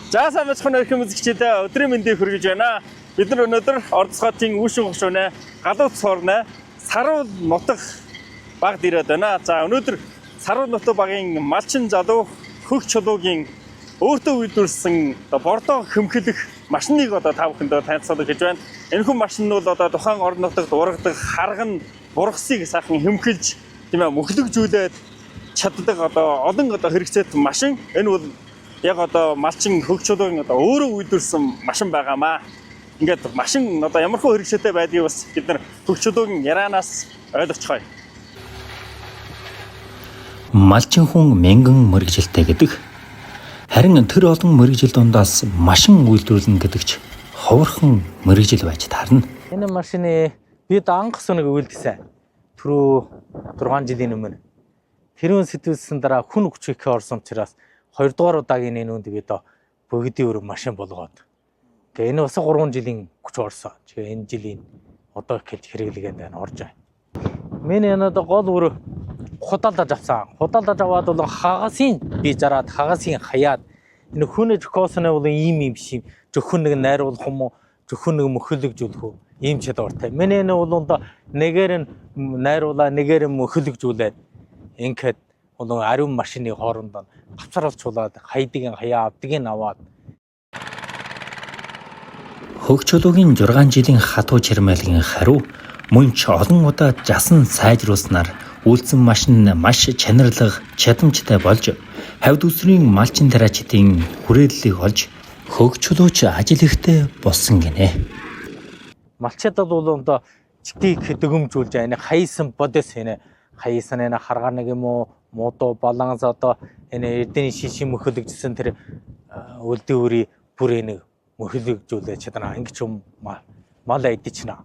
За, сайн байцгаана уу, эрхэм үзэгчдээ, өдрийн мэндийг хүргэж байна. Бид нар өнөөдөр Ордос хотын Үүшин хошууны Галууд суурнаа Саруул нутаг багт ирээд байна. За, өнөөдөр Саруул нутаг багийн малчин залуу Хөх Чулуугийн өөртөө үйлдвэрлэсэн одоо бордоо хэмхэлэх машиныг одоо та бүхэндээ танилцуулах гэж байна. Энэхүү машин нь бол одоо тухайн орон нутагт ургадаг харган бургасыг сайхан хэмхэлж, тийм ээ, мөхлөгжүүлээд чаддаг одоо олон одоо хэрэгцээт машин. Энэ бол яг одоо малчин Хөх Чулуугийн одоо өөрөө үйлдвэрлэсэн машин байгаамаа. Ингээд машин одоо ямархуу хэрэгцээтэй байдгийг бас бид нар Хөх Чулуугийн ярианаас ойлгоцгоё. Малчин хүн мянган мэргэжилтэй гэдэг. Харин тэр олон мэргэжил дундаас машин үйлдвэрлэнэ гэдэг ч ховорхон мэргэжил байж таарна. Энэ машины би анх нэг үйлдсэн. Түрүү 6 жилийн өмнө. Тэрүүн сэтгүүлсэн дараа хүн хүч их орсон учраас 2 дугаар удаагийн энэ үнд би одоо бүгдийн өөр машин болгоод. Тэгээ энэ бас 3 жилийн хүч орсон. Тэгээ энэ жилийн одоо эхэлж хэрэглэгээнд байна орж байгаа. Миний энэ одоо гол үр худалдаж авсан. Худалдаж аваад бол хагасын би зараад, хагасын хаяад энэ хүн жохоосны бол ийм юм шиг зөвхөн нэг найруулах юм уу, зөвхөн нэг мөхөлөгжүүлэх үү, ийм чадвартай. Миний энэ бол одоо нэгээр нь найруулаа, нэгээр нь мөхөлөгжүүлээд ингээд бол ариун машины хооронд нь гавцруулчулаад хайдыг нь хаяа, авдгийг нь аваад. Хөх Чулуугийн 6 жилийн хатуу чирмайлгийн хариу мөн ч олон удаа жасан сайжруулснаар үйлдсэн машин нь маш чанарлаг, чадамжтай болж хавьд үсрийн малчин тариачдын хүрээллийг олж Хөх Чулууч ажил ихтэй болсон гинэ. Малчаад бол одоо чигтийг дөгөмжүүлж энэ хайсан бодос, энэ хайсан энэ харгаа нэг юм уу муудуу баланс, одоо энэ эрдэнэ шишин мөхөлөгжсөн тэр үлдээ үрий бүр энэ мөхөлөгжүүлээ чадна. Ингэж юм мал айдчихна.